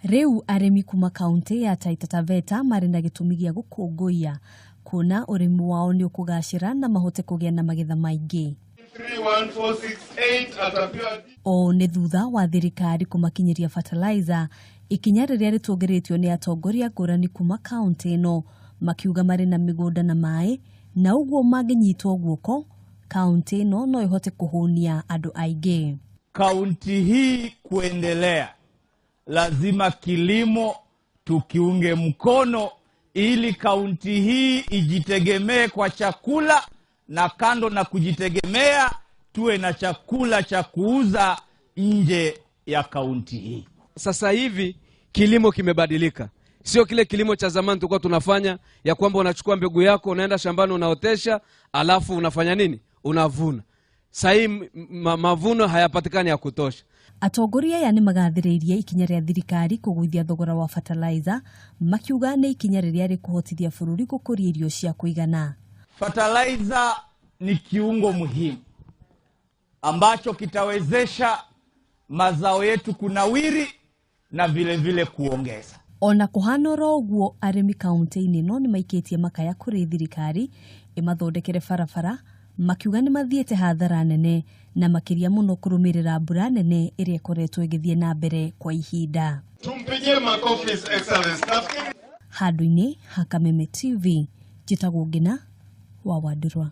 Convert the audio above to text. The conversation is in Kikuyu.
Rĩu arĩmi kuma kaunti ya Taita Taveta marĩ na gĩtũmi gĩa gũkũngũiya kuona ũrĩmi wao nĩ ũkũgacĩra na mahote kũgĩa na magetha maingĩ. 31468 atapewa. O nĩ thutha wa thirikari kũmakinyĩria fertilizer, ikinya rĩrĩa rĩtũgĩrĩtio nĩ atongoria ngũrani kuma kaunti ĩno, makiuga marĩ na mĩgũnda na maĩ, na ũguo mangĩnyitwo guoko, kaunti ĩno no ĩhote kũhũnia andũ aingĩ. Kaunti hii kuendelea, lazima kilimo tukiunge mkono ili kaunti hii ijitegemee kwa chakula, na kando na kujitegemea, tuwe na chakula cha kuuza nje ya kaunti hii. Sasa hivi kilimo kimebadilika, sio kile kilimo cha zamani tulikuwa tunafanya ya kwamba unachukua mbegu yako, unaenda shambani, unaotesha, alafu unafanya nini, unavuna. Sasa hii mavuno hayapatikani ya kutosha. Atongoria aya nĩ magathĩrĩirie ikinya rĩa thirikari kũgũithia thogora wa fertilizer, makiuga nĩ ikinya rĩrĩa rĩkũhotithia bũrũri gũkũria irio cia kũigana. Fertilizer ni kiungo muhimu ambacho kitawezesha mazao yetu kunawiri na vile vile kuongeza. Ona kũhana oro ũguo, arĩmi kaunti-inĩ ĩno nĩ maikĩtie makaya kũrĩ thirikari ĩmathondekere barabara, makiuga nĩ mathiĩte hathara nene na makĩria mũno kũrũmĩrĩra mbura nene ĩrĩa ĩkoretwo ĩgĩthiĩ na mbere kwa ihinda. Tumpigie makofi His Excellency. Nafikiri Handũ-inĩ ha Kameme TV, njĩtagwo Ngina wa Wandirwa.